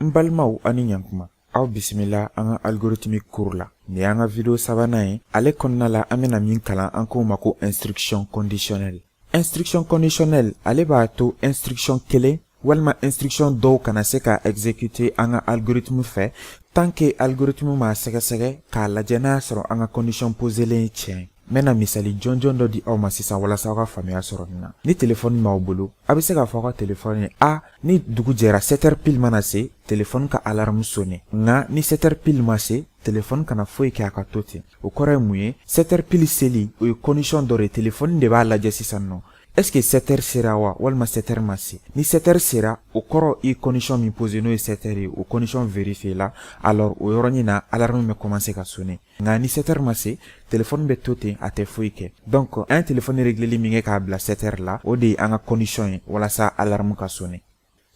N balimaw, aw ni ɲankuma. Aw bisimila an ka algorithme cours la. Nin y'an ka vidéo sabanan ye. Ale kɔnɔna la, an bɛna min kalan, an k'o ma ko instruction conditionnelle. Instruction conditionnelle, ale b'a to instruction kelen walima instruction dɔw kana se ka exécuter an ka algorithme fɛ tant que algorithme m'a sɛgɛsɛgɛ k'a lajɛ n'a y'a sɔrɔ an ka condition poselen ye tiɲɛ ye. N bɛna misali jɔnjɔn dɔ di aw ma sisan walasa aw ka faamuya sɔrɔ nin na. Ni telefɔni b'aw bolo, a bɛ se k'a fɔ aw ka telefɔni ye: a ni dugu jɛra, 7 heures pile mana se, telefɔni ka alarme sonner, nka ni 7 heures pile ma se, telefɔni kana foyi kɛ, a ka to ten. O kɔrɔ ye mun ye? 7 heures pile seli, o ye condition dɔ de ye. Telefɔni de b'a lajɛ sisan nɔ, est ce que 7 heures sera wa, walima 7 heures ma se? Ni 7 heures sera, o kɔrɔ i condition min posé, n'o ye 7 heures ye, o condition vérifié la. Alors o yɔrɔnin na, alarme bɛ commencer ka sonner. Nka ni 7 heures ma se, téléphone bɛ to ten, a tɛ foyi kɛ. Donc an ye téléphone régleli min kɛ k'a bila 7 heures la, o de ye an ka condition ye walasa alarme ka sonner.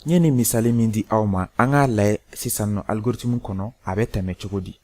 N ye nin misali min di aw ma, an k'a lajɛ sisan nɔ algorithme kɔnɔ, a bɛ tɛmɛ cogo di?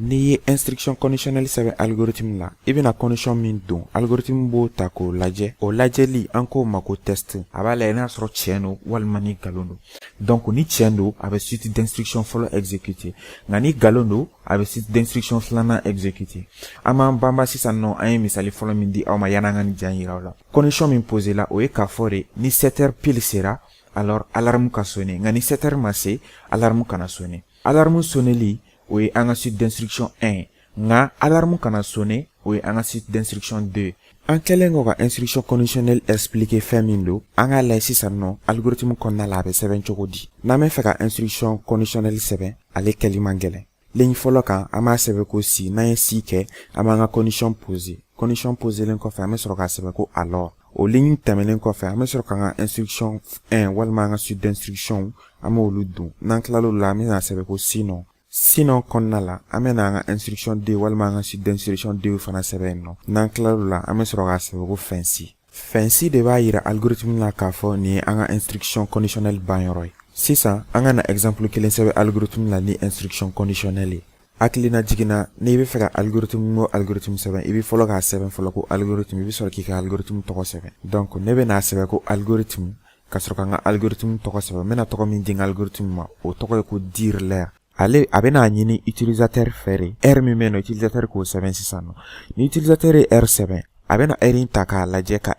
N'i ye instruction conditionnelle sɛbɛn algorithme la, i bɛna condition min don, algorithme b'o ta k'o lajɛ. O lajɛli, an k'o ma ko test. A b'a lajɛ n'a sɔrɔ tiɲɛ don walima ni nkalon don. Donc ni tiɲɛ don, a bɛ suite d'instruction fɔlɔ exécuter, nka ni nkalon don, a bɛ suite d'instruction filanan exécuter. An b'an banba sisan nɔ, an ye misali fɔlɔ min di aw ma yan'an ka nin ja yira aw la, condition min posé la, o ye k'a fɔ de ni 7 heures pile sera, alors alarme ka sonner, nka ni 7 heures ma se, alarme kana sonner. Alarme sonneli, o ye an ka suite d'instruction 1, nka alarme kana sonner, o ye an ka suite d'instruction 2. An kɛlen kɔ ka instruction conditionnelle expliquer fɛn min don, an k'a lajɛ sisan nɔ algorithme kɔnɔna la, a bɛ sɛbɛn cogo di? N'an bɛ fɛ ka instruction conditionnelle sɛbɛn, ale kɛli man gɛlɛn. Ligne fɔlɔ kan, an b'a sɛbɛn ko si. N'an ye si kɛ, an b'an ka condition poser. Condition poselen kɔfɛ, an bɛ sɔrɔ k'a sɛbɛn ko alors. O ligne tɛmɛnen kɔfɛ, an bɛ sɔrɔ k'an ka instruction 1 walima an ka suite d'instruction, an b'olu don. N'an tilal'o la, an bɛna sɛbɛn ko sinon. Sinon kɔnɔna la, an bɛna an ka instruction 2 walima an ka suite d'instruction 2 fana sɛbɛn yen nɔ. N'an tilal'o la, an bɛ sɔrɔ k'a sɛbɛn ko fin si. Fin si de b'a yira algorithme la k'a fɔ nin ye an ka instruction conditionnelle banyɔrɔ ye. Sisan an ka na exemple kelen sɛbɛn algorithme la ni instruction conditionnelle ye. Hakilina jiginna, n'i bɛ fɛ ka algorithme o algorithme sɛbɛn, i bɛ fɔlɔ k'a sɛbɛn fɔlɔ ko algorithme, i bɛ sɔrɔ k'i ka algorithme tɔgɔ sɛbɛn. Donc ne bɛ n'a sɛbɛn ko algorithme, ka sɔrɔ ka n ka algorithme tɔgɔ sɛbɛn. N bɛna tɔgɔ min di n ka algorithme ma, o tɔgɔ ye ko dire l'heure. Ale a bɛna ɲini utilisateur fɛ de, heure min bɛ yen nɔ, utilisateur k'o sɛbɛn sisan nɔ. Ni utilisateur ye heure sɛbɛn, a bɛna heure in ta k'a lajɛ ka